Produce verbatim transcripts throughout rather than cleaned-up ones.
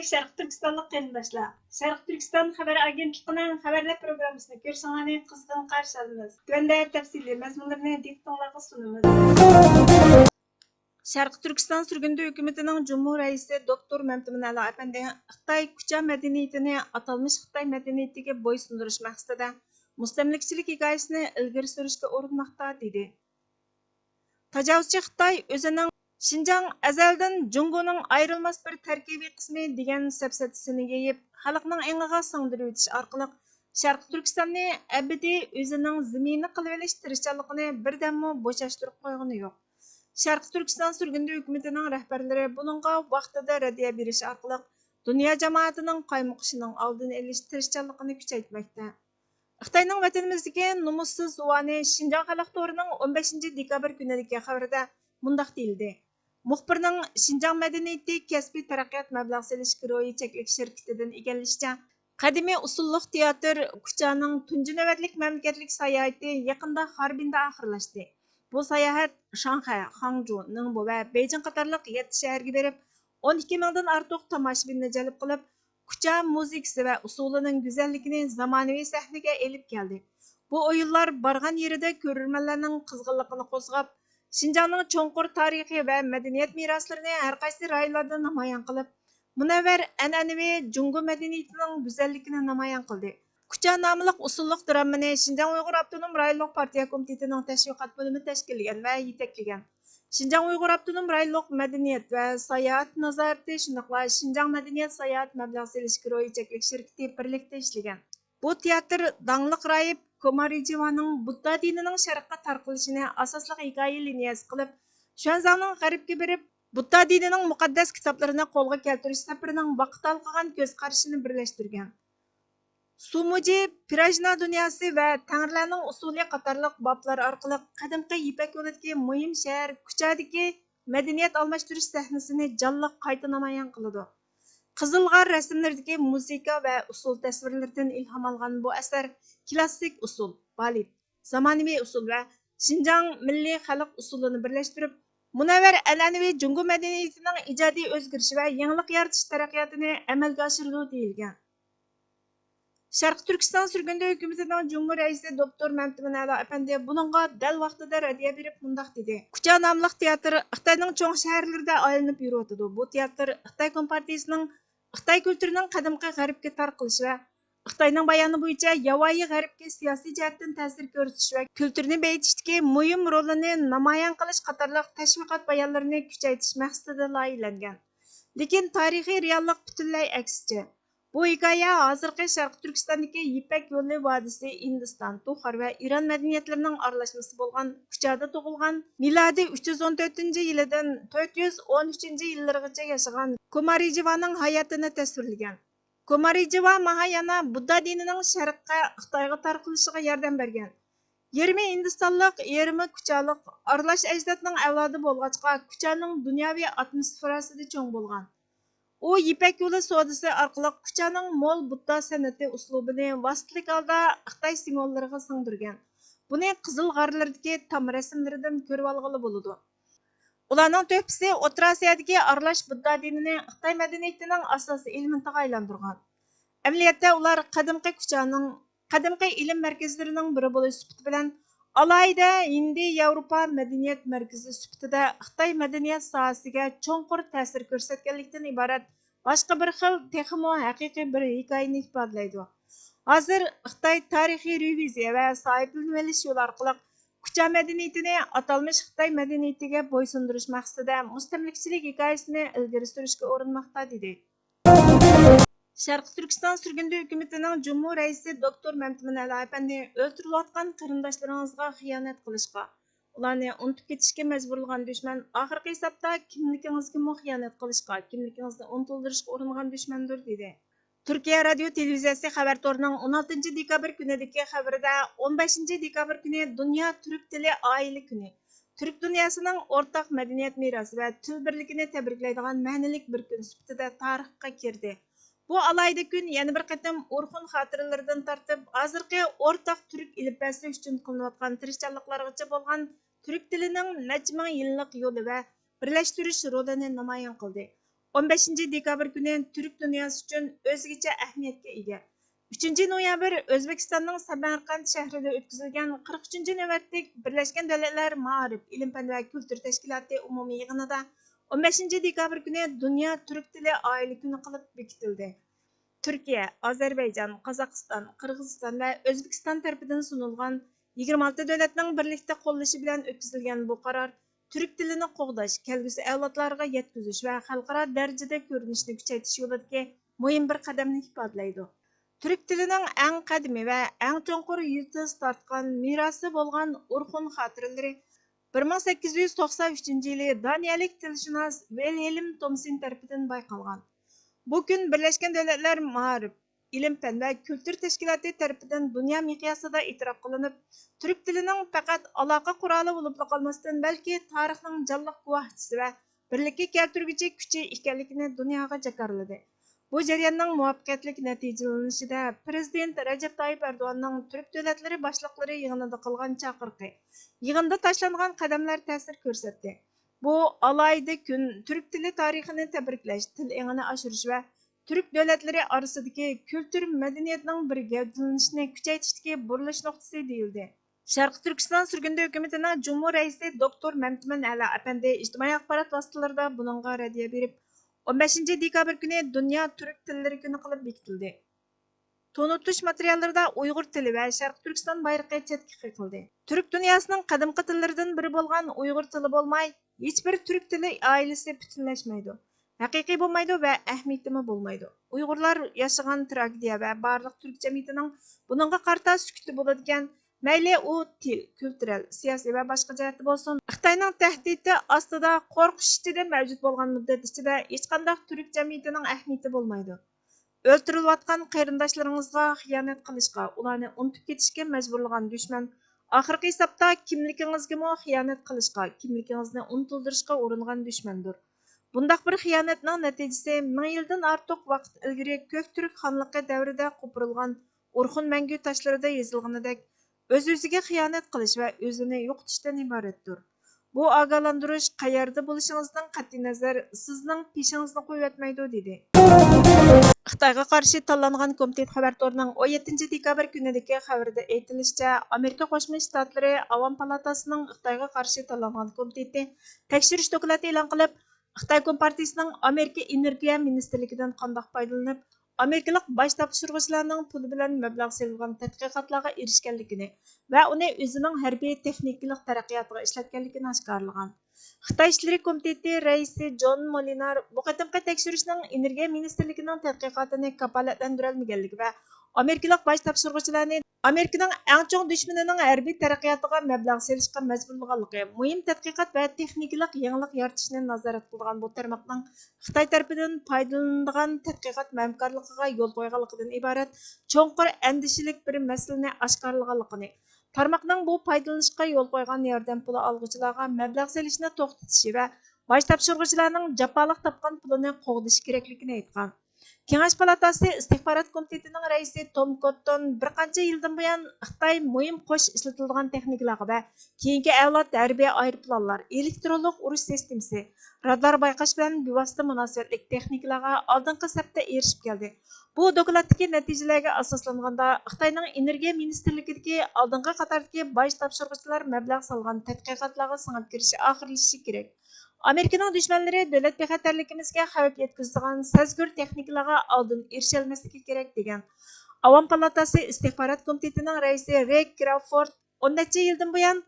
شەرقىي تۈركىستانلىق قېرىنداشلار، شەرقىي تۈركىستان خەۋەر ئاگېنتلىقىنىڭ خەۋەرلەر پروگراممىسىنى كۆرۈشۈڭلارنى قىزغىن قارشى ئالىمىز. تۆۋەندە تەپسىلىي مەزمۇنلىرىنى دىققىتىڭلارغا سۇنىمىز. شەرقىي تۈركىستان سۈرگۈندە ھۆكۈمىتىنىڭ جۇمھۇر رەئىسى دوكتور مەمتىمىن ئەلا ئەپەندى خىتاي كۇچا مەدەنىيىتىنى ئاتالمىش خىتاي مەدەنىيىتىگە بويسۇندۇرۇش مەقسىتىدە مۇستەملىكىچىلىك ھېكايىسىنى ئىلگىرى سۈرۈشكە ئۇرۇنماقتا، دېدى. تاجاۋۇزچى خىتاي ئۆزىنىڭ شىنجاڭ ئەزەلدىن جۇڭگونىڭ ئايرىلماس بىر تەركىبىي قىسمى دېگەن سەپسەتىسىنى يېيىپ، خەلقنىڭ ئېڭىغا سىڭدۈرۈۋېتىش ئارقىلىق شەرقىي تۈركىستاننى ئەبەدىي ئۆزىنىڭ زېمىنى قىلىۋېلىش تىرىشچانلىقىنى بىردەممۇ بوشاشتۇرۇپ قويغىنى يوق. شەرقىي تۈركىستان سۈرگۈندە ھۆكۈمىتىنىڭ رەھبەرلىرى بۇنىڭغا ۋاقتىدا رەددىيە بېرىش ئارقىلىق دۇنيا جامائىتىنىڭ قايمۇقۇشىنىڭ ئالدىنى ئېلىش تىرىشچانلىقىنى كۈچەيتمەكتە. خىتاينىڭ ۋەتىنىمىزدىكى نومۇسسىز زۇۋانى شىنجاڭ خەلق تورىنىڭ ئون بەشىنچى دېكابىر كۈنىدىكى خەۋىرىدە مۇنداق دېيىلدى: مۇخبىرنىڭ شىنجاڭ مەدەنىيىتى كەسپىي تەرەققىيات مەبلەغ سېلىش گىرويى چەكلىك شىركىتىدىن ئىگىلىشىچە، قەدىمىي ئۇسسۇللۇق تىياتىر كۇچانىڭ تۇنجى نۆۋەتلىك مەملىكەتلىك ساياھىتى يېقىندا خاربىندا ئاخىرلاشتى. بۇ ساياھەت شاڭخەي، خاڭجۇ، نىڭبو ۋە بېيجىڭ قاتارلىق يەتتە شەھەرگە بېرىپ، ئون ئىككى مىڭدىن ئارتۇق تاماشىبىننى جەلپ قىلىپ، كۇچا مۇزىكىسى ۋە ئۇسسۇلىنىڭ گۈزەللىكىنى زامانىۋى سەھنىگە ئېلىپ كەلدى. بۇ ئويۇنلار بارغان يېرىدە كۆرۈرمەنلەرنىڭ قىزغىنلىقىنى قوزغاپ، شىنجاڭنىڭ چوڭقۇر تارىخى ۋە مەدەنىيەت مىراسلىرىنى ھەر قايسى رايونلاردا نامايان قىلىپ، مۇنەۋۋەر ئەنئەنىۋى جۇڭگو مەدەنىيىتىنىڭ گۈزەللىكىنى نامايان قىلدى. كۇچا ناملىق ئۇسسۇللۇق دراممىنى شىنجاڭ ئۇيغۇر ئاپتونوم رايونلۇق پارتىيە كومىتېتىنىڭ تەشۋىقات بۆلۈمى تەشكىللىگەن ۋە يېتەكلىگەن. شىنجاڭ ئۇيغۇر ئاپتونوم رايونلۇق مەدەنىيەت ۋە ساياھەت نازارىتى، شۇنداقلا شىنجاڭ مەدەنىيەت ساياھەت مەبلەغ سېلىش گىرويى چەكلىك شىركىتى بىرلىكتە ئىشلىگەن. بۇ تىياتىر داڭلىق راھىب كومارىجىۋانىڭ بۇددا دىنىنىڭ شەرققە تارقىلىشىنى ئاساسلىق ھېكايە لىنىيەسى قىلىپ، شۈەنزاڭنىڭ غەربكە بېرىپ، بۇددا دىنىنىڭ مۇقەددەس كىتابلىرىنى قولغا كەلتۈرۈش سەپىرىنىڭ ۋاقىت ھالقىغان كۆز قارىشىنى بىرلەشتۈرگەن. سۇمۇجى، پىراژنا دۇنياسى ۋە تەڭرىلەرنىڭ ئۇسۇلى قاتارلىق بابلار ئارقىلىق قەدىمكى يىپەك يولىدىكى مۇھىم شەھەر كۇچادىكى مەدەنىيەت ئالماشتۇرۇش سەھنىسىنى جانلىق قايتا نامايان قىلىدۇ. قىزىل غار رەسىملىرىدىكى مۇزىكا ۋە ئۇسسۇل تەسۋىرلىرىدىن ئىلھام ئالغان بۇ ئەسەر كىلاسسىك ئۇسسۇل، بالېت، زامانىۋى ئۇسسۇل ۋە شىنجاڭ مىللىي خەلق ئۇسسۇلىنى بىرلەشتۈرۈپ، مۇنەۋۋەر ئەنئەنىۋى جۇڭگو مەدەنىيىتىنىڭ ئىجادىي ئۆزگىرىشى ۋە يېڭىلىق يارىتىش تەرەققىياتىنى ئەمەلگە ئاشۇرىدۇ، دېيىلگەن. شەرقىي تۈركىستان سۈرگۈندە ھۆكۈمىتىنىڭ جۇمھۇر رەئىسى دوكتور مەمتىمىن ئەلا ئەپەندى بۇنىڭغا دەل ۋاقتىدا رەددىيە بېرىپ مۇنداق دېدى: كۇچا ناملىق تىياتىر خىتاينىڭ چوڭ شەھەرلىرىدە ئايلىنىپ يۈرۈۋاتىدۇ. بۇ تىياتىر خىتاي كومپارتىيىسىنىڭ خىتاي كۈلتۈرىنىڭ قەدىمكى غەربكە تارقىلىشى ۋە خىتاينىڭ بايانى بويىچە ياۋايى غەربكە سىياسىي جەھەتتىن تەسىر كۆرسىتىش ۋە كۈلتۈرنى بېيىتىشتىكى مۇھىم رولىنى نامايان قىلىش قاتارلىق تەشۋىقات بايانلىرىنى كۈچەيتىش مەقسىتىدە لايىھەلەنگەن. لېكىن تارىخىي رېئاللىق پۈتۈنلەي ئەكسىچە. بۇ ھېكايە ھازىرقى شەرقىي تۈركىستاندىكى يىپەك يولى ۋادىسى، ھىندىستان، تۇخار ۋە ئىران مەدەنىيەتلىرىنىڭ ئارىلاشمىسى بولغان كۇچادا تۇغۇلغان، مىلادىي ئۈچ يۈز ئون تۆتىنچى يىلىدىن تۆت يۈز ئون ئۈچىنچى يىللىرىغىچە ياشىغان كومارىجىۋانىڭ ھاياتىنى تەسۋىرلىگەن. كومارىجىۋا ماھايانا بۇددا دىنىنىڭ شەرققە، خىتايغا تارقىلىشىغا ياردەم بەرگەن. يېرىمى ھىندىستانلىق، يېرىمى كۇچالىق ئارىلاش ئەجدادنىڭ ئەۋلادى بولغاچقا، كۇچانىڭ دۇنياۋى ئاتموسفېراسىدا چوڭ بولغان. ئۇ يىپەك يولى سودىسى ئارقىلىق كۇچانىڭ مول بۇددا سەنئىتى ئۇسلۇبىنى ۋاسىتىلىك ھالدا خىتاي سىمۋوللىرىغا سىڭدۈرگەن. بۇنى قىزىل غارلىرىدىكى تام رەسىملىرىدىن كۆرۈۋالغىلى بولىدۇ. ئۇلارنىڭ تۆھپىسى ئوتتۇرا ئاسىيادىكى ئارىلاش بۇددا دىنىنى خىتاي مەدەنىيىتىنىڭ ئاساسىي ئېلېمېنتىغا ئايلاندۇرغان. ئەمەلىيەتتە ئۇلار قەدىمكى كۇچانىڭ، قەدىمكى ئىلىم مەركەزلىرىنىڭ بىرى بولۇش سۈپىتى بىلەن، ئالاھىدە ھىندى ياۋروپا مەدەنىيەت مەركىزى سۈپىتىدە خىتاي مەدەنىيەت ساھەسىگە چوڭقۇر تەسىر كۆرسەتكەنلىكتىن ئىبارەت باشقا بىر خىل، تېخىمۇ ھەقىقىي بىر ھېكايىنى ئىپادىلەيدۇ. ھازىر خىتاي تارىخىي رېۋىزىيە ۋە ساھىبلىنىۋېلىش يولى ئارقىلىق كۇچا مەدەنىيىتىنى ئاتالمىش خىتاي مەدەنىيىتىگە بويسۇندۇرۇش مەقسىتىدە مۇستەملىكىچىلىك ھېكايىسىنى ئىلگىرى سۈرۈشكە ئۇرۇنماقتا، دېدى. شەرقىي تۈركىستان سۈرگۈندە ھۆكۈمىتىنىڭ جۇمھۇر رەئىسى دوكتور مەمتىمىن ئەلا ئەپەندى ئۆلتۈرۈلۈۋاتقان قېرىنداشلىرىڭىزغا خىيانەت قىلىشقا، ئۇلارنى ئۇنتۇپ كېتىشكە مەجبۇرلىغان دۈشمەن ئاخىرقى ھېسابتا كىملىكىڭىزگىمۇ خىيانەت قىلىشقا، كىملىكىڭىزنى ئۇنتۇلدۇرۇشقا ئۇرۇنغان دۈشمەندۇر، دېدى. تۈركىيە رادىيو تېلېۋىزىيەسى خەۋەر تورىنىڭ ئون ئالتىنچى دېكابىر كۈنىدىكى خەۋىرىدە، ئون بەشىنچى دېكابىر كۈنى دۇنيا تۈرك تىلى ئائىلە كۈنى، تۈرك دۇنياسىنىڭ ئورتاق مەدەنىيەت مىراسى ۋە تىل بىرلىكىنى تەبرىكلەيدىغان مەنىلىك بىر كۈن سۈپىتىدە تارىخقا كىردى. بۇ ئالاھىدە كۈن يەنە بىر قېتىم ئورخۇن خاتىرىلىرىدىن تارتىپ، ھازىرقى ئورتاق تۈرك ئېلىپبەسى ئۈچۈن قىلىنىۋاتقان تىرىشچانلىقلارغىچە بولغان تۈرك تىلىنىڭ نەچچە مىڭ يىللىق يولى ۋە بىرلەشتۈرۈش رولىنى نامايان قىلدى. ئون بەشىنچى دېكابىر كۈنى تۈرك دۇنياسى ئۈچۈن ئۆزگىچە ئەھمىيەتكە ئىگە. ئۈچىنچى نويابىر ئۆزبېكىستاننىڭ سەمەرقەنت شەھىرىدە ئۆتكۈزۈلگەن قىرىق ئۈچىنچى نۆۋەتلىك بىرلەشكەن دۆلەتلەر مائارىپ، ئىلىم-پەن ۋە كۈلتۈر تەشكىلاتى ئومۇمىي يىغىنىدا ئون بەشىنچى دېكابىر كۈنى دۇنيا تۈرك تىلى ئائىلە كۈنى قىلىپ بېكىتىلدى. تۈركىيە، ئازەربەيجان، قازاقىستان، قىرغىزىستان ۋە ئۆزبېكىستان تەرىپىدىن سۇنۇلغان يىگىرمە ئالتە دۆلەتنىڭ بىرلىكتە قوللىشى بىلەن ئۆتكۈزۈلگەن بۇ قارار تۈرك تىلىنى قوغداش، كەلگۈسى ئەۋلادلارغا يەتكۈزۈش ۋە خەلقئارا دەرىجىدە كۆرۈنۈشىنى كۈچەيتىش يولىدىكى مۇھىم بىر قەدەمنى ئىپادىلەيدۇ. تۈرك تىلىنىڭ ئەڭ قەدىمىي ۋە ئەڭ چوڭقۇر يىلتىز تارتقان مىراسى بولغان ئورخۇن خاتىرىلىرى بىر مىڭ سەككىز يۈز توقسان ئۈچىنچى يىلى دانىيەلىك تىلشۇناس ۋىلھېلم تومسېن تەرىپىدىن بايقالغان. بۇ كۈن بىرلەشكەن دۆلەتلەر مائارىپ، ئىلىم-پەن ۋە كۈلتۈر تەشكىلاتى تەرىپىدىن دۇنيا مىقياسىدا ئېتىراپ قىلىنىپ، تۈرك تىلىنىڭ پەقەت ئالاقە قورالى بولۇپلا قالماستىن، بەلكى تارىخنىڭ جانلىق گۇۋاھچىسى ۋە بىرلىككە كەلتۈرگۈچى كۈچى ئىكەنلىكىنى دۇنياغا جاكارلىدى. بۇ جەرياننىڭ مۇۋەپپەقىيەتلىك نەتىجىلىنىشىدە پىرېزىدېنت رەجەپ تايىپ ئەردوغاننىڭ تۈرك دۆلەتلىرى باشلىقلىرى يىغىنىدا قىلغان چاقىرىقى، يىغىندا تاشلانغان قەدەملەر تەسىر كۆرسەتتى. بۇ ئالاھىدە كۈن تۈرك تىلى تارىخىنى تەبرىكلەش، تىل ئېڭىنى ئاشۇرۇش ۋە تۈرك دۆلەتلىرى ئارىسىدىكى كۈلتۈر مەدەنىيەتنىڭ بىر گەۋدىلىنىشىنى كۈچەيتىشتىكى بۇرۇلۇش نۇقتىسى دېيىلدى. شەرقىي تۈركىستان سۈرگۈندە ھۆكۈمىتىنىڭ جۇمھۇر رەئىسى دوكتور مەمتىمىن ئەلا ئەپەندى ئىجتىمائىي ئاخبارات ۋاسىتىلىرىدا بۇنىڭغا رەددىيە بېرىپ، ئون بەشىنچى دېكابىر كۈنى دۇنيا تۈرك تىللىرى كۈنى قىلىپ بېكىتىلدى. تونۇتۇش ماتېرىياللىرىدا ئۇيغۇر تىلى ۋە شەرقىي تۈركىستان بايرىقى چەتكە قېقىلدى. تۈرك دۇنياسىنىڭ قەدىمكى تىللىرىدىن بىرى بولغان ئۇيغۇر تىلى بولماي، ھېچبىر تۈرك تىلى ئائىلىسى پۈتۈنلەشمەيدۇ، ھەقىقىي بولمايدۇ ۋە ئەھمىيىتىمۇ بولمايدۇ. ئۇيغۇرلار ياشىغان تراگېدىيە ۋە بارلىق تۈرك جەمئىيىتىنىڭ بۇنىڭغا قارىتا سۈكۈتى بولىدىكەن، مەيلى ئۇ تىل، كۈلتۈرەل، سىياسىي ۋە باشقا جەھەتتە بولسۇن، خىتاينىڭ تەھدىتى ئاستىدا قورقۇش ئىچىدە مەۋجۇت بولغان مۇددەت ئىچىدە ھېچقانداق تۈرك جەمئىيىتىنىڭ ئەھمىيىتى بولمايدۇ. ئۆلتۈرۈلۈۋاتقان قېرىنداشلىرىڭىزغا خىيانەت قىلىشقا، ئۇلارنى ئۇنتۇپ كېتىشكە مەجبۇرلىغان دۈشمەن ئاخىرقى ھېسابتا كىملىكىڭىزگىمۇ خىيانەت قىلىشقا، كىملىكىڭىزنى ئۇنتۇلدۇرۇشقا ئۇرۇنغان دۈشمەندۇر. بۇنداق بىر خىيانەتنىڭ نەتىجىسى مىڭ يىلدىن ئارتۇق ۋاقىت ئىلگىرى كۆك تۈرك خانلىقى دەۋرىدە قوپۇرۇلغان ئورخۇن مەڭگۈ تاشلىرىدا يېزىلغىنىدەك، ئۆز-ئۆزىگە خىيانەت قىلىش ۋە ئۆزىنى يوقىتىشتىن ئىبارەتتۇر. بۇ ئاگاھلاندۇرۇش قەيەردە بولۇشىڭىزدىن قەتئىينەزەر، سىزنىڭ پېشىڭىزنى قويۇۋەتمەيدۇ، دېدى. خىتايغا قارشى تاللانغان كومىتېت خەۋەر تورىنىڭ ئون يەتتىنچى دېكابىر كۈنىدىكى خەۋىرىدە ئېيتىلىشىچە، ئامېرىكا قوشما شتاتلىرى ئاۋام پالاتاسىنىڭ خىتايغا قارشى تاللانغان كومىتېتى تەكشۈرۈش دوكلاتى ئېلان قىلىپ، خىتاي كومپارتىيىسىنىڭ ئامېرىكا ئېنېرگىيە مىنىستىرلىكىدىن قانداق پايدىلىنىپ، ئامېرىكىلىق باج تاپشۇرغۇچىلارنىڭ پۇلى بىلەن مەبلەغ سېلىنغان تەتقىقاتلارغا ئېرىشكەنلىكىنى ۋە ئۇنى ئۆزىنىڭ ھەربىي تېخنىكىلىق تەرەققىياتىغا ئىشلەتكەنلىكىنى ئاشكارىلىغان. خىتاي ئىشلىرى كومىتېتى رەئىسى جون مولىنار بۇ قېتىمقى تەكشۈرۈشنىڭ ئېنېرگىيە مىنىستىرلىكىنىڭ تەتقىقاتىنى كاپالەتلەندۈرەلمىگەنلىكى ۋە ئامېرىكىلىق باج تاپشۇرغۇچىلارنى ئامېرىكىنىڭ ئەڭ چوڭ دۈشمىنىنىڭ ھەربىي تەرەققىياتىغا مەبلەغ سېلىشقا مەجبۇرلىغانلىقى، مۇھىم تەتقىقات ۋە تېخنىكىلىق يېڭىلىق يارىتىشنى نازارەت قىلىدىغان بۇ تارماقنىڭ خىتاي تەرىپىدىن پايدىلىنىدىغان تەتقىقات ھەمكارلىقىغا يول قويغانلىقىدىن ئىبارەت چوڭقۇر ئەندىشىلىك بىر مەسىلىنى ئاشكارىلىغانلىقىنى، تارماقنىڭ بۇ پايدىلىنىشقا يول قويغان ياردەم پۇلى ئالغۇچىلارغا مەبلەغ سېلىشنى توختىتىشى ۋە باج تاپشۇرغۇچىلارنىڭ جاپالىق تاپقان پۇلىنى قوغدىشى كېرەكلىكىنى ئېيتقان. كېڭەش پالاتاسى ئىستىخبارات كومىتېتىنىڭ رەئىسى توم كوتتون بىر قانچە يىلدىن بۇيان خىتاي مۇھىم قوش ئىشلىتىلىدىغان تېخنىكىلارغا ۋە كېيىنكى ئەۋلاد ھەربىي ئايروپىلانلار، ئېلېكترونلۇق ئۇرۇش سىستېمىسى، رادار بايقاش بىلەن بىۋاسىتە مۇناسىۋەتلىك تېخنىكىلارغا ئالدىنقى سەپتە ئېرىشىپ كەلدى. بۇ دوكلاتتىكى نەتىجىلەرگە ئاساسلانغاندا، خىتاينىڭ ئېنېرگىيە مىنىستىرلىكىدىكى ئالدىنقى قاتاردىكى باج تاپشۇرغۇچىلار مەبلەغ سالغان تەتقىقاتلارغا سىڭىپ كىرىشى ئاخىرلىشىشى كېرەك. ئامېرىكىنىڭ دۈشمەنلىرى دۆلەت بىخەتەرلىكىمىزگە خەۋپ يەتكۈزىدىغان سەزگۈر تېخنىكىلارغا ئالدىن ئېرىشەلمەسلىكى كېرەك، دېگەن. ئاۋام پالاتاسى ئىستىخبارات كومىتېتىنىڭ رەئىسى رېي كراۋفورد ئون نەچچە يىلدىن بۇيان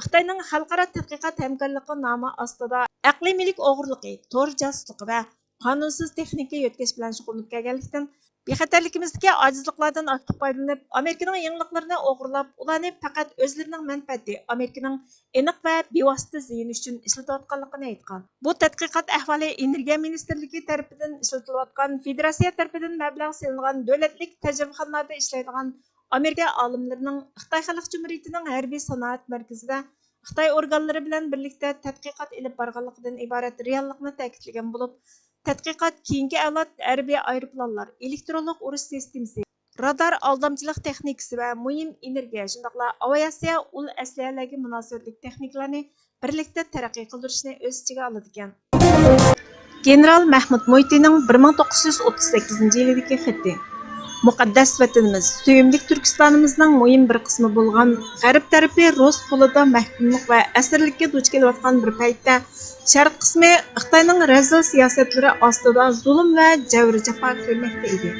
خىتاينىڭ خەلقئارا تەتقىقات ھەمكارلىقى نامى ئاستىدا ئەقلىي مۈلۈك ئوغرىلىقى، تور جاسۇسلۇقى ۋە قانۇنسىز تېخنىكا يۆتكەش بىلەن شۇغۇللىنىپ كەلگەنلىكتىن، بىخەتەرلىكىمىزدىكى ئاجىزلىقلاردىن ئاكتىپ پايدىلىنىپ، ئامېرىكىنىڭ يېڭىلىقلىرىنى ئوغرىلاپ، ئۇلارنى پەقەت ئۆزلىرىنىڭ مەنپەئەتى، ئامېرىكىنىڭ ئېنىق ۋە بىۋاسىتە زىيىنى ئۈچۈن ئىشلىتىۋاتقانلىقىنى ئېيتقان. بۇ تەتقىقات ئەھۋالى ئېنېرگىيە مىنىستىرلىكى تەرىپىدىن ئىشلىتىلىۋاتقان، فېدېراتسىيە تەرىپىدىن مەبلەغ سېلىنغان دۆلەتلىك تەجرىبىخانىلاردا ئىشلەيدىغان ئامېرىكا ئالىملىرىنىڭ خىتاي خەلق جۇمھۇرىيىتىنىڭ ھەربىي سانائەت مەركىزىدە خىتاي ئورگانلىرى بىلەن بىرلىكتە تەتقىقات ئېلىپ بارغانلىقىدىن ئىبارەت رېئاللىقنى تەكىتلىگەن بولۇپ، تەتقىقات كېيىنكى ئەۋلاد ھەربىي ئايروپىلانلار، ئېلېكترونلۇق ئۇرۇش سىستېمىسى، رادار ئالدامچىلىق تېخنىكىسى ۋە مۇھىم ئېنېرگىيە، شۇنداقلا ئاۋىئاتسىيە ئۇل ئەسلىھەلەرگە مۇناسىۋەتلىك تېخنىكىلارنى بىرلىكتە تەرەققىي قىلدۇرۇشنى ئۆز ئىچىگە ئالىدىكەن. گېنېرال مەھمۇد مۇھىتىنىڭ بىر مىڭ توققۇز يۈز ئوتتۇز سەككىزىنچى يىلىدىكى خېتى. مۇقەددەس ۋەتىنىمىز، سۆيۈملۈك تۈركىستانىمىزنىڭ مۇھىم بىر قىسمى بولغان غەرب تەرىپى رۇس قولىدا مەھكۇملۇق ۋە ئەسىرلىككە دۇچ كېلىۋاتقان بىر پەيتتە، شەرق قىسمى خىتاينىڭ رەزىل سىياسەتلىرى ئاستىدا زۇلۇم ۋە جەۋر-جاپا كۆرمەكتە ئىدى.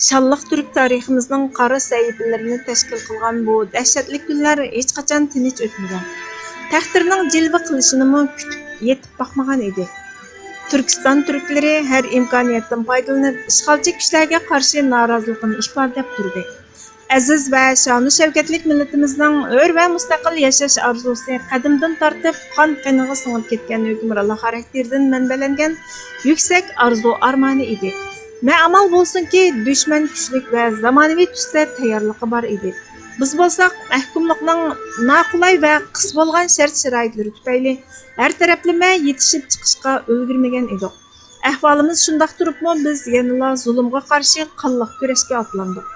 شانلىق تۈرك تارىخىمىزنىڭ قارا سەھىپىلىرىنى تەشكىل قىلغان بۇ دەھشەتلىك كۈنلەر ھېچقاچان تىنچ ئۆتمىگەن. تەقدىرنىڭ جىلۋە قىلىشىنىمۇ كۈتۈپ يېتىپ باقمىغان ئىدى. تۈركىستان تۈركلىرى ھەر ئىمكانىيەتتىن پايدىلىنىپ، ئىشغالچى كۈچلەرگە قارشى نارازىلىقىنى ئىپادىلەپ تۇردى. ئەزىز ۋە شانۇ شەۋكەتلىك مىللىتىمىزنىڭ ھۆر ۋە مۇستەقىل ياشاش ئارزۇسى قەدىمدىن تارتىپ قان قېنىغا سىڭىپ كەتكەن ھۆكۈمرانلار خاراكتېرىدىن مەنبەلەنگەن يۈكسەك ئارزۇ ئارمانى ئىدى. نە ئامال بولسۇنكى، دۈشمەن كۈچلۈك ۋە زامانىۋى تۈستە تەييارلىقى بار ئىدى. بىز بولساق مەھكۇملۇقنىڭ ناقۇلاي ۋە قىس بولغان شەرت-شارائىتلىرى تۈپەيلى ھەر تەرەپلىمە يېتىشىپ چىقىشقا ئۈلگۈرمىگەن ئىدۇق. ئەھۋالىمىز شۇنداق تۇرۇپمۇ، بىز يەنىلا زۇلۇمغا قارشى قانلىق كۈرەشكە ئاتلاندۇق.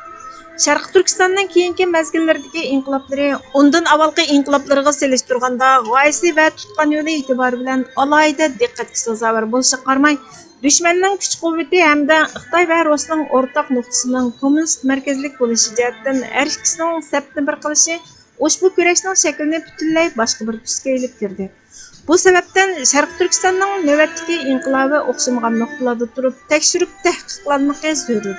شەرقىي تۈركىستاننىڭ كېيىنكى مەزگىللىرىدىكى ئىنقىلابلىرى ئۇندىن ئاۋۋالقى ئىنقىلابلىرىغا سېلىشتۇرغاندا، غايىسى ۋە تۇتقان يولى ئېتىبارى بىلەن ئالاھىدە دىققەتكە سازاۋەر بولۇشىغا قارىماي، دۈشمەننىڭ كۈچ-قۇۋۋىتى ھەمدە خىتاي ۋە رۇسنىڭ ئورتاق نۇقتىسىنىڭ كوممۇنىست مەركەزلىك بولۇشى جەھەتتىن ھەر ئىككىسىنىڭ سەپنى بىر قىلىشى ئۇشبۇ كۈرەشنىڭ شەكلىنى پۈتۈنلەي باشقا بىر تۈسكە ئېلىپ كىردى. بۇ سەۋەبتىن شەرقىي تۈركىستاننىڭ نۆۋەتتىكى ئىنقىلابى ئوخشىمىغان نۇقتىلاردا تۇرۇپ تەكشۈرۈپ تەھقىقلانمىقى زۆرۈر.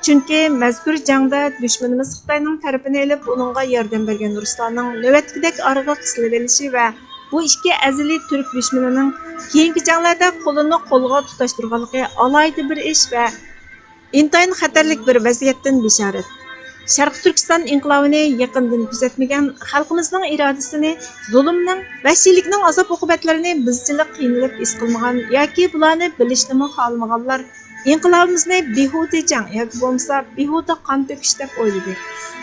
چۈنكى مەزكۇر جەڭدە دۈشمىنىمىز خىتاينىڭ تەرىپىنى ئېلىپ، ئۇنىڭغا ياردەم بەرگەن رۇسلارنىڭ نۆۋەتتىكىدەك ئارىغا قىسىلىۋېلىشى ۋە بۇ ئىككى ئەزەلىي تۈرك دۈشمىنىنىڭ كېيىنكى جەڭلەردە قولىنى قولغا تۇتاشتۇرغانلىقى ئالاھىدە بىر ئىش ۋە ئىنتايىن خەتەرلىك بىر ۋەزىيەتتىن بېشارەت. شەرقىي تۈركىستان ئىنقىلابىنى يېقىندىن كۆزەتمىگەن، خەلقىمىزنىڭ ئىرادىسىنى، زۇلۇمنىڭ، ۋەھشىيلىكنىڭ ئازاب-ئوقۇبەتلىرىنى بىزچىلىك قىينىلىپ ھېس قىلمىغان ياكى بۇلارنى بىلىشنىمۇ خالىمىغانلار ئىنقىلابىمىزنى بىھۇدە جەڭ ياكى بولمىسا بىھۇدە قان تۆكۈش دەپ ئويلىدى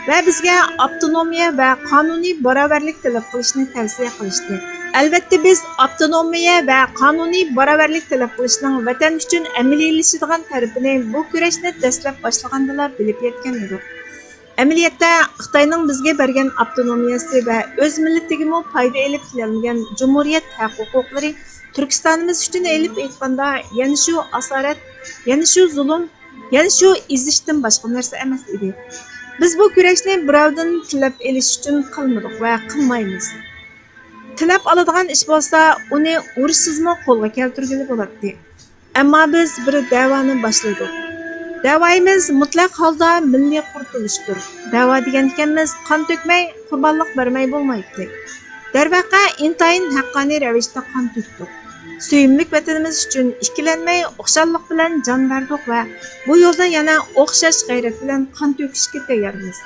ۋە بىزگە ئاپتونومىيە ۋە قانۇنىي باراۋەرلىك تەلەپ قىلىشنى تەۋسىيە قىلىشتى. ئەلۋەتتە، بىز ئاپتونومىيە ۋە قانۇنىي باراۋەرلىك تەلەپ قىلىشنىڭ ۋەتەن ئۈچۈن ئەمەلىيلىشىدىغان تەرىپىنى بۇ كۈرەشنى دەسلەپ باشلىغاندىلا بىلىپ يەتكەن ئىدۇق. ئەمەلىيەتتە، خىتاينىڭ بىزگە بەرگەن ئاپتونومىيەسى ۋە ئۆز مىللىتىگىمۇ پايدا ئېلىپ كېلەلمىگەن جۇمھۇرىيەت ھەق-ھوقۇقلىرى تۈركىستانىمىز ئۈچۈن ئېلىپ ئېيتقاندا يەنە شۇ ئاسارەت، يەنە شۇ زۇلۇم، يەنە شۇ ئېزىشتىن باشقا نەرسە ئەمەس ئىدى. بىز بۇ كۈرەشنى بىراۋدىن تىلەپ ئېلىش ئۈچۈن قىلمىدۇق ۋە قىلمايمىز. تىلەپ ئالىدىغان ئىش بولسا، ئۇنى ئۇرۇشسىزمۇ قولغا كەلتۈرگىلى بولاتتى. ئەمما بىز بىر دەۋانى باشلىدۇق. دەۋايىمىز مۇتلەق ھالدا مىللىي قۇرتۇلۇشتۇر. دەۋا دېگەنىكەنمىز، قان تۆكمەي، قۇربانلىق بەرمەي بولمايتتى. دەرۋەقە، ئىنتايىن ھەققانىي رەۋىشتە قان تۆكتۇق. سۆيۈملۈك ۋەتىنىمىز ئۈچۈن ئىككىلەنمەي، ئوخشاللىق بىلەن جان بەردۇق ۋە بۇ يولدا يەنە ئوخشاش غەيرەت بىلەن قان تۆكۈشكە تەييارمىز.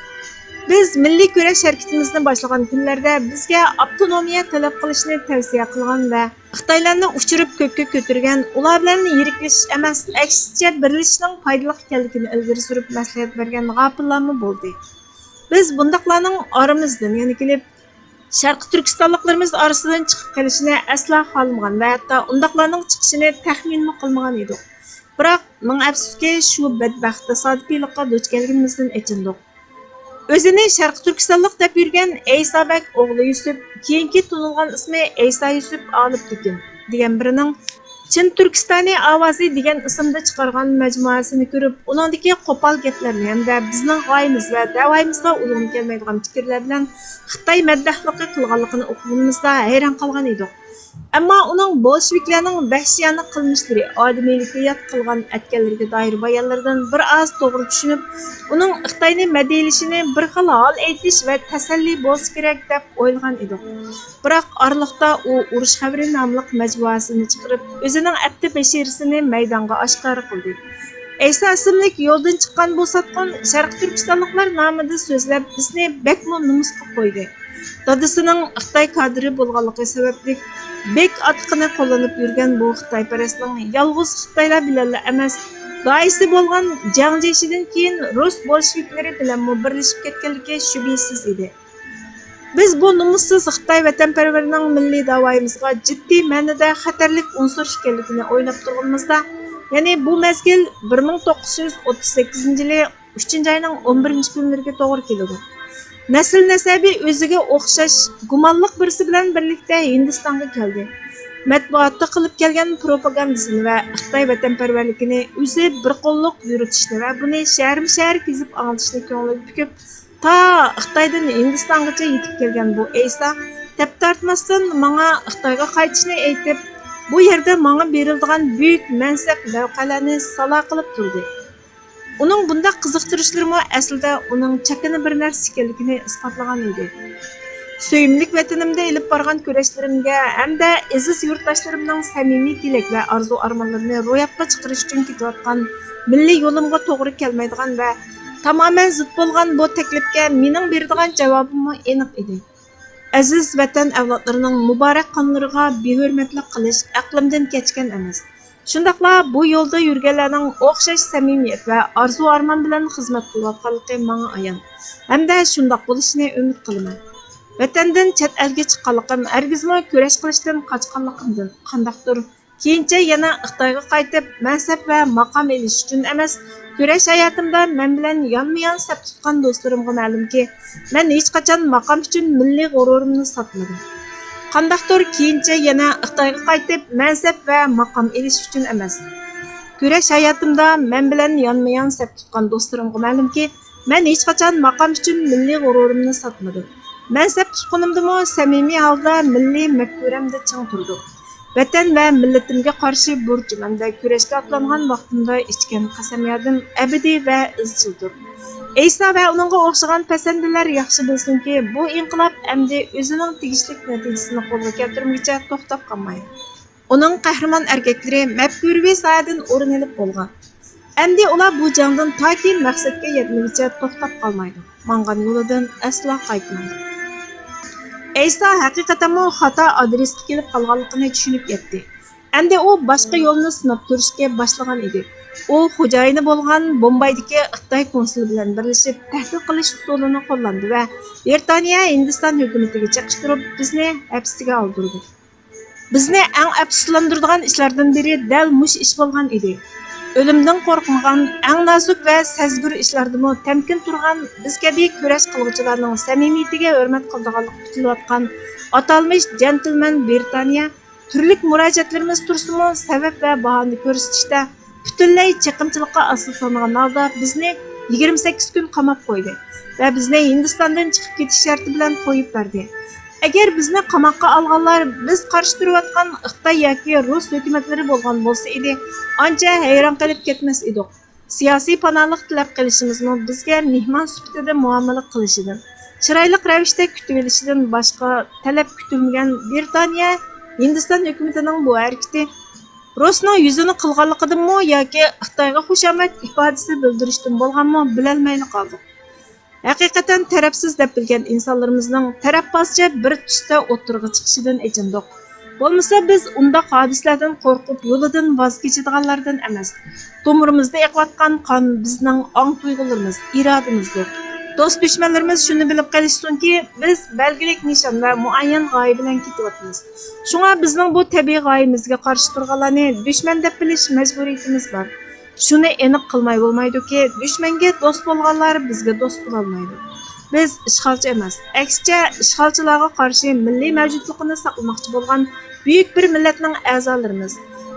بىز مىللىي كۈرەش ھەرىكىتىمىزنى باشلىغان كۈنلەردە بىزگە ئاپتونومىيە تەلەپ قىلىشنى تەۋسىيە قىلغان ۋە خىتايلارنى ئۇچۇرۇپ كۆككە كۆتۈرگەن، ئۇلار بىلەن يىرىكلىشىش ئەمەس، ئەكسىچە بىرلىشىشنىڭ پايدىلىق ئىكەنلىكىنى ئىلگىرى سۈرۈپ مەسلىھەت بەرگەن غاپىللارمۇ بولدى. بىز بۇنداقلارنىڭ ئارىمىزدىن يەنە كېلىپ، شەرقىي تۈركىستانلىقلىرىمىز ئارىسىدىن چىقىپ قېلىشىنى ئەسلا خالىمىغان ۋە ھەتتا ئۇنداقلارنىڭ چىقىشىنى تەخمىنمۇ قىلمىغان ئىدۇق. بىراق، مىڭ ئەپسۇسكى، شۇ بەتبەخت تاسادىپىيلىققا دۇچ كەلگىنىمىزدىن ئېچىندۇق. ئۆزىنى شەرقىي تۈركىستانلىق دەپ يۈرگەن ئەيسا بەگ ئوغلى يۈسۈپ، كېيىنكى تونۇلغان ئىسمى ئەيسا يۈسۈپ ئالىپتېكىن دېگەن بىرىنىڭ چىن تۈركىستانى ئاۋازى دېگەن ئىسىمدا چىقارغان مەجمۇئەسىنى كۆرۈپ، ئۇنىڭدىكى قوپال گەپلەرنى ھەمدە بىزنىڭ غايىمىز ۋە دەۋايىمىزغا ئۇلىغىنى كەلمەيدىغان پىكىرلەر بىلەن خىتاي مەدداھلىقى قىلغانلىقىنى ئوقۇغىنىمىزدا ھەيران قالغان ئىدۇق. ئەمما ئۇنىڭ بولشېۋىكلارنىڭ ۋەھشىيانە قىلمىشلىرى، ئادىمىيلىككە يات قىلغان ئەتكەنلىرىگە دائىر بايانلىرىدىن بىر ئاز توغرا چۈشىنىپ، ئۇنىڭ خىتاينى مەدھىيلىشىنى بىر خىل ھال ئېيتىش ۋە تەسەللى بولسا كېرەك دەپ ئويلىغان ئىدۇق. بىراق ئارىلىقتا ئۇ ئۇرۇش خەۋىرى ناملىق مەجمۇئەسىنى چىقىرىپ، ئۆزىنىڭ ئەپتى بەشىرىسىنى مەيدانغا ئاشكارا قىلدى. ئەيسا ئىسىملىك يولدىن چىققان بۇ ساتقۇن شەرقىي تۈركىستانلىقلار نامىدا سۆزلەپ، بىزنى بەكمۇ نومۇسقا قويدى. دادىسىنىڭ خىتاي كادىرى بولغانلىقى سەۋەبلىك، بېك ئاتىقىنى قوللىنىپ يۈرگەن بۇ خىتايپەرەسنىڭ يالغۇز خىتايلار بىلەنلا ئەمەس، داھىيسى بولغان جياڭ جيېشىدىن كېيىن رۇس بولشېۋىكلىرى بىلەنمۇ بىرلىشىپ كەتكەنلىكى شۈبھىسىز ئىدى. بىز بۇ نومۇسسىز خىتاي ۋەتەنپەرۋىرىنىڭ مىللىي داۋايىمىزغا جىددىي مەنىدە خەتەرلىك ئۇنسۇر ئىكەنلىكىنى ئويلاپ تۇرغىنىمىزدا، يەنى بۇ مەزگىل بىر مىڭ توققۇز يۈز ئوتتۇز سەككىزىنچى يىلى ئۈچىنچى ئاينىڭ ئون بىرىنچى كۈنلىرىگە توغرا كېلىدۇ. نەسىل نەسەبى ئۆزىگە ئوخشاش گۇمانلىق بىرسى بىلەن بىرلىكتە ھىندىستانغا كەلدى. مەتبۇئاتتا قىلىپ كەلگەن پروپاگاندىسىنى ۋە خىتاي ۋەتەنپەرۋەرلىكىنى ئۆزى بىر قوللۇق يۈرۈتۈشنى ۋە بۇنى شەھەرمۇ شەھەر كېزىپ ئاڭلىتىشنى كۆڭلىگە پۈكۈپ، تا خىتايدىن ھىندىستانغىچە يېتىپ كەلگەن بۇ ئەيسا تەپ تارتماستىن ماڭا خىتايغا قايتىشنى ئېيتىپ، بۇ يەردە ماڭا بېرىلىدىغان بۈيۈك مەنسەپ، مەۋقەلەرنى سالا قىلىپ تۇردى. ئۇنىڭ بۇنداق قىزىقتۇرۇشلىرىمۇ ئەسلىدە ئۇنىڭ چاكىنا بىر نەرسە ئىكەنلىكىنى ئىسپاتلىغان ئىدى. سۆيۈملۈك ۋەتىنىمدە ئېلىپ بارغان كۈرەشلىرىمگە ھەمدە ئەزىز يۇرتداشلىرىمنىڭ سەمىمىي تىلەك ۋە ئارزۇ-ئارمانلىرىنى روياپقا چىقىرىش ئۈچۈن كېتىۋاتقان مىللىي يولۇمغا توغرا كەلمەيدىغان ۋە تامامەن زىت بولغان بۇ تەكلىپكە مېنىڭ بېرىدىغان جاۋابىممۇ ئېنىق ئىدى. ئەزىز ۋەتەن ئەۋلادلىرىنىڭ مۇبارەك قانلىرىغا بىھۆرمەتلىك قىلىش ئەقلىمدىن كەچكەن ئەمەس. شۇنداقلا بۇ يولدا يۈرگەنلەرنىڭ ئوخشاش سەمىمىيەت ۋە ئارزۇ-ئارمان بىلەن خىزمەت قىلىۋاتقانلىقى ماڭا ئايان ھەمدە شۇنداق بولۇشىنى ئۈمىد قىلىمەن. ۋەتەندىن چەت ئەلگە چىققانلىقىم ھەرگىزمۇ كۈرەش قىلىشتىن قاچقانلىقىمدىن، قانداقتۇر كېيىنچە يەنە خىتايغا قايتىپ، مەنسەپ ۋە ماقام ئېلىش ئۈچۈن ئەمەس، كۈرەش ھاياتىمدا مەن بىلەن يانمۇ-يان سەپ تۇتقان دوستلىرىمغا مەلۇمكى، مەن ھېچقاچان ماقام ئۈچۈن مىللىي غۇرۇرۇمنى ساتمىدىم. قانداقتۇر كېيىنچە يەنە خىتايغا قايتىپ، مەنسەپ ۋە ماقام ئېلىش ئۈچۈن ئەمەس، كۈرەش ھاياتىمدا مەن بىلەن يانمۇ-يان سەپ تۇتقان دوستلىرىمغا مەلۇمكى، مەن ھېچقاچان ماقام ئۈچۈن مىللىي غۇرۇرۇمنى ساتمىدىم. مەنسەپ تۇتقىنىمدىمۇ سەمىمىي ھالدا مىللىي مەپكۇرەمدە چىڭ تۇردۇم. ۋەتەن ۋە مىللىتىمگە قارشى بۇرچۇم ھەمدە كۈرەشكە ئاتلانغان ۋاقتىمدا ئىچكەن قەسەميادىم ئەبەدىي ۋە ئىزچىلدۇر. ئەيسا ۋە ئۇنىڭغا ئوخشىغان پەسەندىلەر ياخشى بىلسۇنكى، بۇ ئىنقىلاب ئەمدى ئۆزىنىڭ تېگىشلىك نەتىجىسىنى قولغا كەلتۈرمىگۈچە توختاپ قالمايدۇ. ئۇنىڭ قەھرىمان ئەركەكلىرى مەپكۇرىۋى ساھەدىن ئورۇن ئېلىپ بولغان. ئەمدى ئۇلار بۇ جەڭدىن تاكى مەقسەتكە يەتمىگۈچە توختاپ قالمايدۇ، ماڭغان يولىدىن ئەسلا قايتمايدۇ. ئەيسا ھەقىقەتەنمۇ خاتا ئادرېسقا كېلىپ قالغانلىقىنى چۈشىنىپ يەتتى. ئەمدى ئۇ باشقا يولنى سىناپ كۆرۈشكە باشلىغان ئىدى. ئۇ خوجايىنى بولغان بومبايدىكى خىتاي كونسۇلى بىلەن بىرلىشىپ تەھدىت قىلىش ئۇسۇلىنى قوللاندى ۋە بىرىتانىيە ھىندىستان ھۆكۈمىتىگە چېقىشتۇرۇپ، بىزنى ھەپسىگە ئالدۇردى. بىزنى ئەڭ ئەپسۇسلاندۇرىدىغان ئىشلاردىن بىرى دەل مۇشۇ ئىش بولغان ئىدى. ئۆلۈمدىن قورقمىغان، ئەڭ نازۇك ۋە سەزگۈر ئىشلاردىمۇ تەمكىن تۇرغان بىز كەبى كۈرەش قىلغۇچىلارنىڭ سەمىمىيىتىگە ھۆرمەت قىلىدىغانلىقى كۈتۈلۈۋاتقان ئاتالمىش جەنتلمەن بىرىتانىيە تۈرلۈك مۇراجىئەتلىرىمىز تۇرسىمۇ، سەۋەب ۋە باھانە كۆرسىتىشتە پۈتۈنلەي چېقىمچىلىققا ئاساسلانغان ھالدا بىزنى يىگىرمە سەككىز كۈن قاماپ قويدى ۋە بىزنى ھىندىستاندىن چىقىپ كېتىش شەرتى بىلەن قويۇپ بەردى. ئەگەر بىزنى قاماققا ئالغانلار بىز قارشى تۇرۇۋاتقان خىتاي ياكى رۇس ھۆكۈمەتلىرى بولغان بولسا ئىدى، ئانچە ھەيران قېلىپ كەتمەس ئىدۇق. سىياسىي پاناھلىق تىلەپ قېلىشىمىزمۇ بىزگە مېھمان سۈپىتىدە مۇئامىلە قىلىشىدىن، چىرايلىق رەۋىشتە كۈتۈۋېلىشىدىن باشقا تەلەپ كۈتۈلمىگەن بىرىتانىيە ھىندىستان ھۆكۈمىتىنىڭ بۇ ھەرىكىتى رۇسنىڭ يۈزىنى قىلغانلىقىدىنمۇ ياكى خىتايغا خۇشامەت ئىپادىسى بىلدۈرۈشتىن بولغانمۇ بىلەلمەيلا قالدۇق. ھەقىقەتەن تەرەپسىز دەپ بىلگەن ئىنسانلىرىمىزنىڭ تەرەپبازچە بىر تۈستە ئوتتۇرىغا چىقىشىدىن ئېچىندۇق. بولمىسا بىز ئۇنداق ھادىسىلەردىن قورقۇپ يولىدىن ۋاز كېچىدىغانلاردىن ئەمەس. تومۇرىمىزدا ئېقىۋاتقان قان بىزنىڭ ئاڭ تۇيغۇلىرىمىز، ئىرادىمىزدۇر. دوست دۈشمەنلىرىمىز شۇنى بىلىپ قېلىشسۇنكى، بىز بەلگىلىك نىشان ۋە مۇئەييەن غايە بىلەن كېتىۋاتىمىز. شۇڭا بىزنىڭ بۇ تەبىئىي غايىمىزگە قارشى تۇرغانلارنى دۈشمەن دەپ بىلىش مەجبۇرىيىتىمىز بار. شۇنى ئېنىق قىلماي بولمايدۇكى، دۈشمەنگە دوست بولغانلار بىزگە دوست بولالمايدۇ. بىز ئىشغالچى ئەمەس، ئەكسىچە، ئىشغالچىلارغا قارشى مىللىي مەۋجۇتلۇقىنى ساقلىماقچى بولغان بۈيۈك بىر مىللەتنىڭ ئەزالىرىمىز.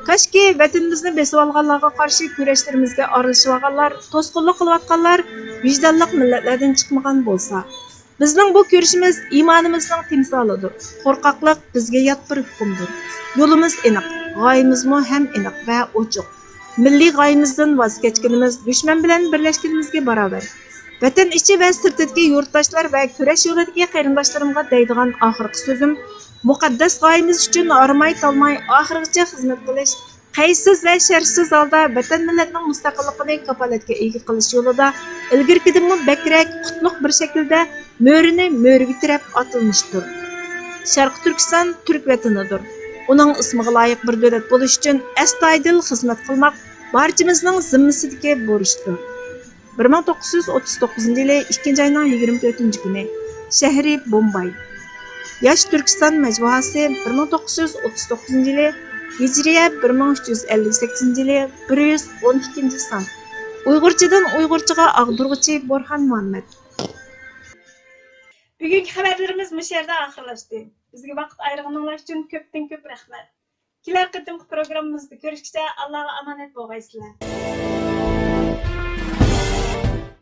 كاشكى ۋەتىنىمىزنى بېسىۋالغانلارغا قارشى كۈرەشلىرىمىزگە ئارىلىشىۋالغانلار، توسقۇنلۇق قىلىۋاتقانلار ۋىجدانلىق مىللەتلەردىن چىقمىغان بولسا. بىزنىڭ بۇ كۈرىشىمىز ئىمانىمىزنىڭ تىمسالىدۇر. قورقاقلىق بىزگە يات بىر ھۆكۈمدۇر. يولىمىز ئېنىق، غايىمىزمۇ ھەم ئېنىق ۋە ئوچۇق. مىللىي غايىمىزدىن ۋاز كەچكىنىمىز دۈشمەن بىلەن بىرلەشكىنىمىزگە باراۋەر. ۋەتەن ئىچى ۋە سىرتىدىكى يۇرتداشلار ۋە كۈرەش يولىدىكى قېرىنداشلىرىمغا دەيدىغان ئاخىرقى سۆزۈم، مۇقەددەس غايىمىز ئۈچۈن ھارماي-تالماي ئاخىرغىچە خىزمەت قىلىش، قەيتسىز ۋە شەرتسىز ھالدا ۋەتەن مىللەتنىڭ مۇستەقىللىقىنى كاپالەتكە ئىگە قىلىش يولىدا ئىلگىرىكىدىنمۇ بەكرەك، قۇتلۇق بىر شەكىلدە مۆرىنى مۆرىگە تىرەپ ئاتلىنىشتۇر. شەرقىي تۈركىستان تۈرك ۋەتىنىدۇر. ئۇنىڭ ئىسمىغا لايىق بىر دۆلەت بولۇش ئۈچۈن ئەستايىدىل خىزمەت قىلماق بارچىمىزنىڭ زىممىسىدىكى بۇرچتۇر. بىر مىڭ توققۇز يۈز ئوتتۇز توققۇزىنچى يىلى ئىككىنچى ئاينىڭ يىگىرمە تۆتىنچى كۈنى، شەھىرى بومباي. ياش تۈركىستان مەجمۇئەسى، بىر مىڭ توققۇز يۈز ئوتتۇز توققۇزىنچى يىلى، ھىجرىيە بىر مىڭ ئۈچ يۈز ئەللىك سەككىزىنچى يىلى، بىر يۈز ئون ئىككىنچى سان. ئۇيغۇرچىدىن ئۇيغۇرچىغا ئاغدۇرغۇچى بورھان مۇھەممەد. بۈگۈنكى خەۋەرلىرىمىز مۇشۇ يەردە ئاخىرلاشتى. بىزگە ۋاقىت ئايرىغىنىڭلار ئۈچۈن كۆپتىن كۆپ رەھمەت. كېلەر قېتىمقى پروگراممىمىزدا كۆرۈشكىچە ئاللاغا ئامانەت بولغايسىلەر.